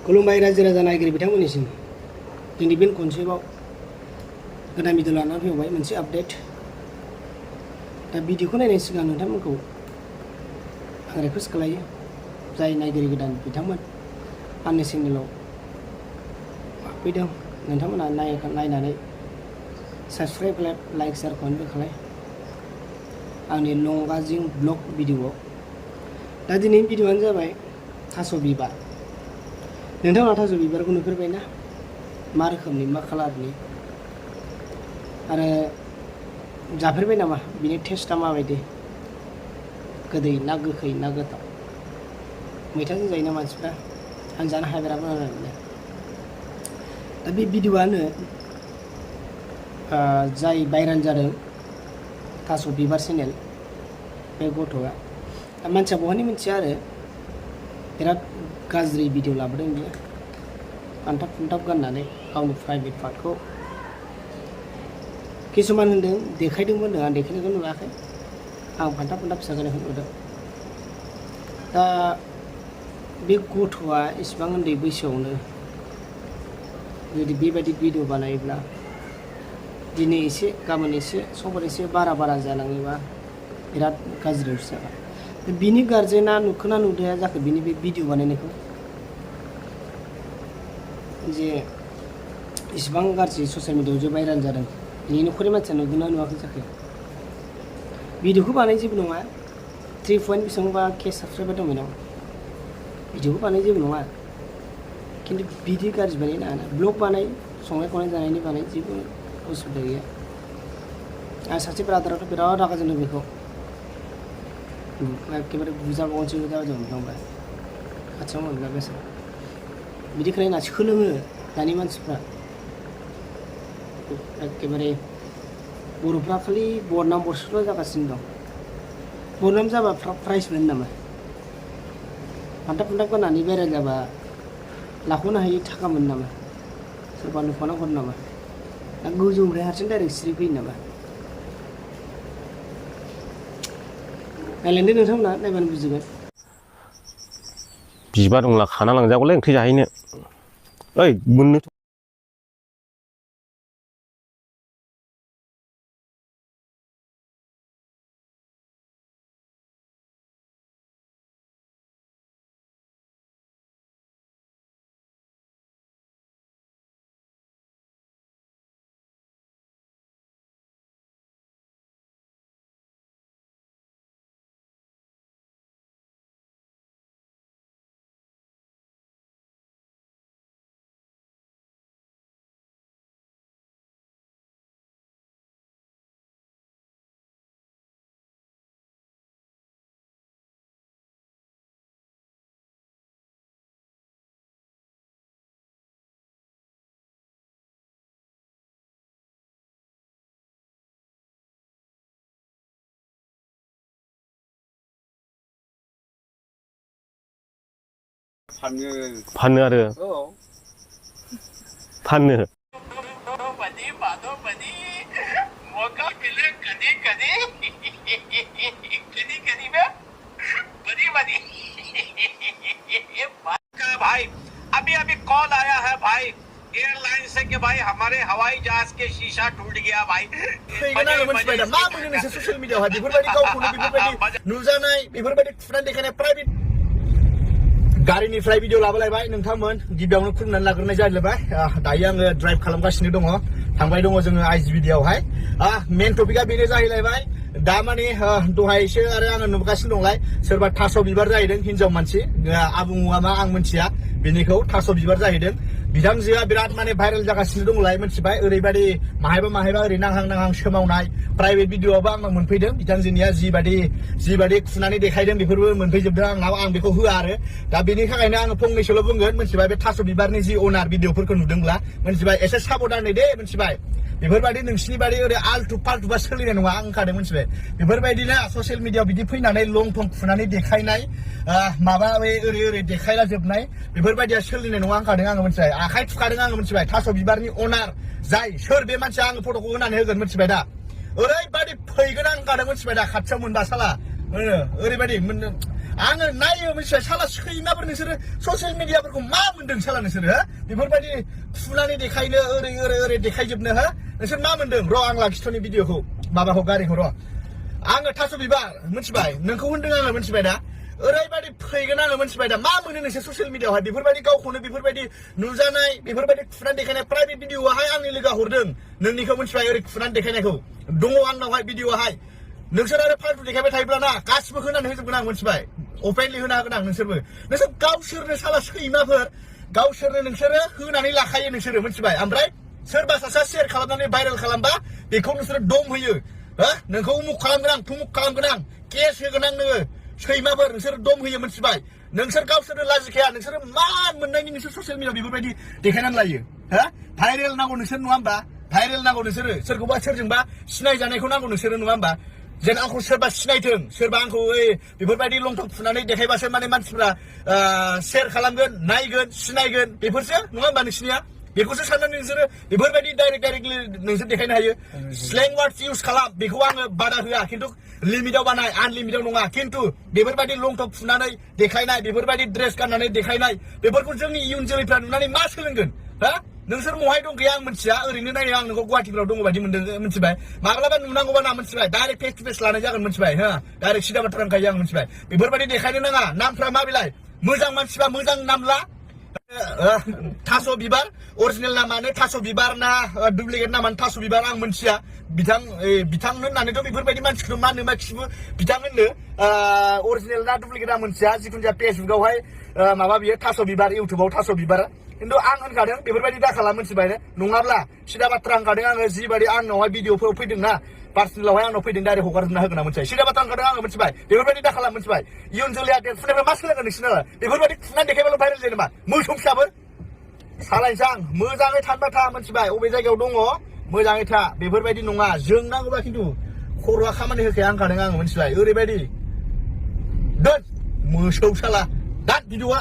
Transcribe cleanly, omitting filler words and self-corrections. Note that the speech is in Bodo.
खुलुमबाय रायजो राजा नायगिरि बिथांमोननिसिम दिनै फिन खनसेबाव गोदान भिडिअ लानानै फैबाय मोनसे आपडेट। दा भिडिअखौ नायनायनि सिगां नोंथांमोनखौ आं रिकुवेस्ट खालायो जाय नायगिरि गोदान बिथांमोन आंनि चेनेलाव फैदों नोंथांमोना नायनानै साबस्क्राइब लाइक शेयार कमेन्ट खालाय आंनि लंगाजिं ब्लग भिडिअआव। दा दिनैनि भिडिअआनो जाबाय थास' बिबार। नोंथाङा थास' बिबारखौ नुफेरबायना? मा रोखोमनि मा कालारनि आरो जाफेरबाय नामा? बिनि टेस्टआ माबायदि? गोदै ना गोखै ना गोथाव? मैथाजों जायो ना मानसिफ्रा? आं जानो हाया, बिराद मोजां मोनो। दा बे भिडिअआनो जाय भाइराल जादों थास' बिबार चेनेल, बे गथ'आ मानसिया बहानि मिथिया आरो बिराद गाज्रि भिडिअ लाबोदों बियो। फान्थाब फुन्थाब गाननानै गावनि प्राइभेट पार्टखौ किसुमान होनदों देखायदोंबो होनदों। आं देखायनायखौ नुवाखै, आं फान्थाब फुन्थाब फिसा जानायखौ नुदों। दा बे गथ'आ इसिबां उन्दै बैसोआवनो जुदि बेबायदि भिडिअ बानायोब्ला दिनै एसे गाबोन एसे समफोर एसे बारा जालाङोबा बिराद गाज्रि जागोन। बिनि गार्जेना नुखोना नुदोंया जाखो बिनि बे भिडिअ बानायनायखौ? जे इसिबां गाज्रि ससियेल मिडियाआव जे भाइराल जादों, बिनि न'खरनि मानसिया नुदोंना नुवाखै जाखो? भिडिअखौ बानाय जेबो नङा, 3 बेसेबांबा के साबस्क्राइबार दं बेनाव। भिडिअखौ बानाय जेबो नङा, खिन्थु बिदि गाज्रि बानाय नाङा। ब्लग बानाय, संनाय खावनाय जानायनि बानाय, जेबो उसुबिदा गैया। आं सासे ब्रादाराथ' बिराद रागा जोंदों बेखौ, एखेबारे बुजाबावनोसो जाबाय ओमफ्राय खाथियाव मोनब्ला गोसो बिदि खालायना सोलोङो दानि मानसिफ्रा। एखेबारे बर'फ्रा खालि बदनाम बरस'ल' जागासिनो दं। बदनाम जाबा प्राइज मोनो नामा? फान्थाब फुन्थाब गाननानै भाइराल जाबा लाख'नो हायि थाखा मोनो नामा? सोरबा नुफाना हरो नामा? ना गोजौनिफ्राय हारसिं डाइरेक्ट सिरि फैयो नामा? नायलांदो नोंथांमोना, नायबानो बुजिगोन। बिबार दंला खाना लांजागौलै ओंख्रि जाहैनो। ओइ मोननो फानो आरो फानो भाई अभी कॉल आया है भाई एयरलाइन से कि भाई हमारे हवाई जहाज के शीशा टूट गया भाई। ससियेल मिडियाआवहाय बेफोरबायदि गावखौनो बेफोरबायदि नुजानाय बेफोरबायदि फुनानै देखायनाय प्राइभेट गारिनिफ्राय भिडिअ लाबोलायबाय। नोंथांमोन गिबियावनो खुलुमनानै लाग्रोनाय जालायबाय। दायो आङो ड्राइभ खालामगासिनो दङ, थांबाय दङ जोङो IGBDआवहाय। मेन टपिकआ बेनो जाहैलायबाय दा माने दहायसो आरो आङो नुगासिनो दंलाय सोरबा थास' बिबार जाहैदों हिनजाव मानसि, आबुं मुङा मा आं मिथिया, बेनिखौ थास' बिबार जाहैदों। बिथांजोआ बिराद माने भाइरेल जागासिनो दंलाय मिथिबाय। ओरैबायदि माहायबा ओरै नांहां सोमावनाय प्राइभेट भिडिअआवबो आंनाव मोनफैदों। बिथांजोनिया जिबायदि खुनानै देखायदों बेफोरबो मोनफैजोबदों आंनाव। आं बेखौ होआ आरो दा बेनि थाखायनो आङो फंनैसोल' बुंगोन मिथिबाय। बे थास' बिबारनि जि अनार भिडिअफोरखौ नुदोंब्ला मिथिबाय एसे साबधानै दे मिथिबाय। बेफोरबायदि नोंसिनि बायदि ओरै आलथु फालथुबा सोलिनाय नङा, आं होनखादों मिथिबाय। बेफोरबायदिनो ससियेल मिडियाआव बिदि फैनानै लं थं खुनानै देखायनाय माबा ओरै देखायला जोबनाय बेफोरबायदिया सोलिनाय नङा होनखादों आङो मिथिबाय। आखाइ थुखादों आङो मिथिबाय। थास' बिबारनि अनार जाय सोर बे मानसिया आङो फट'खौ होनानै होगोन मिथिबाय दा। ओरैबायदि फैगोन आं होनखादों मिथिबाय दा। खाथियाव मोनबा साला ओरैबायदि आङो नायो मिथिबाय साला सैमाफोर नोंसोरो ससियेल मिडियाफोरखौ मा मोन्दों साला नोंसोरो हो बेफोरबायदि फुनानै देखायनो ओरै देखायजोबनो हो नोंसोर मा मोन्दों र' आं लाखिथ'नि भिडिअखौ माबाखौ गारिखौ र' आङो थास' बिबार मिथिबाय नोंखौ होनदों आङो मिथिबाय दा ओरैबायदि फैगोन आङो मिथिबाय दा मा मोनो नोंसोर ससियेल मिडियाआवहाय बेफोरबायदि गावखौनो बेफोरबायदि नुजानाय बेफोरबायदि खुनानै देखायनाय प्राइभेट भिडिअआहाय आंनि लोगोआ हरदों नोंनिखौ मिथिबाय ओरै खुनानै देखायनायखौ दङ आंनावहाय भिडिअआहाय नोंसोर आरो फाल्टु देखायबाय थायोब्ला ना गासिबो होनानै होजोबगोन आं मिथिबाय अपेनलि होना होगोन आं नोंसोर गावसोरनो साला सैमाफोर गावसोरनो नोंसोरो होनानै लाखायो नोंसोरो मिथिबाय ओमफ्राय सोरबा सासेया शेयार खालामनानै भाइरेल खालामबा बेखौ नोंसोरो दम होयो हो नोंखौ उमुक खालामगोन आं थुमुक खालामगोन आं केस होगोन आं नोङो सैमाफोर नोंसोर दम होयो मिथिबाय नोंसोर गावसोरनो लाजिखाया नोंसोरो मा मोननायनि नोंसोर ससियेल मिडियाआव बेफोरबायदि देखायनानै लायो हो भाइरेल नांगौ नोंसोर नङा होमबा भाइरेल नांगौ नोंसोरो सोरखौबा सोरजोंबा सिनायजानायखौ नांगौ नोंसोरो नङा होमबा जेन आंखौ सोरबा सिनायथों सोरबा आंखौ बेफोरबायदि लंथं फुनानै देखायबासो माने मानसिफ्रा शेयार खालामगोन नायगोन सिनायगोन बेफोरसो नङा होमबा नोंसिनिया बेखौसो साननानै नोंसोरो बेफोरबायदि डाइरेक्टलि नोंसोर देखायनो हायो स्लें वार्डस इउज खालाम बेखौ आङो बादा होआ खिन्थु लिमिटाव बानाय आनलिमिटाव नङा खिन्थु बेफोरबायदि लंथं फुनानै देखायनाय बेफोरबायदि ड्रेस गाननानै देखायनाय बेफोरखौ जोंनि इयुन जोलैफ्रा नुनानै मा सोलोंगोन हा नोंसोर महाय दं गैया आं मिथिया ओरैनो नायनो आं नोंखौ गुवाहाटिफ्राव दङ बायदि मोनदों मिथिबाय माब्लाबा नुनांगौबा ना मिथिबाय डाइरेक्ट फेस टु फेस लानाय जागोन मिथिबाय हो डाइरेक्ट सिदा बाथ्रा होनखायो आं मिथिबाय बेफोरबायदि देखायनो नाङा नामफ्रा मा बिलाय मोजां मानसिबा मोजां नाम ला थास' बिबार अरिजिनेल नामानो थास' बिबार ना डुप्लिकेट नामानो थास' बिबार आं मिथिया बिथां होननानैथ' बेफोरबायदि मानसिखौ मा होनो मा खिबो बिथां होननो अरिजिनेल ना डुप्लिकेट आं मिथिया जिखुनु जाया फेसबुकआवहाय माबा बियो थास' बिबार इउटुबाव थास' बिबार खिन्थु आं होनखादों बेफोरबायदि दाखाला मिथिबाय नङाब्ला सिदा बाथ्रा होनखादों आङो जिबायदि आंनावहाय भिडिअफोर फैदों ना पार्सनेलावहाय आंनाव फैदों डाइरेक्ट हगारजोबना होगोन आं मिथिबाय सिदा बाथ्रा होनखादों आङो मिथिबाय बेफोरबायदि दाखाला मिथिबाय इयुन जोलैया देरफुनायफ्रा मा सोलोंगोन नोंसिनालाय बेफोरबायदि खुनानै देखायबाल' भाइरेल जायो नामा मोसौ फिसाफोर सालायनोसै आं मोजाङै थानबा था मिथिबाय अबे जायगायाव दङ मोजाङै था बेफोरबायदि नङा जोंनांगौबा खिन्थु खर'आ खामानि होखाया होनखादों आङो मिथिबाय ओरैबायदि दोन मोसौ साला दाद भिडिअआ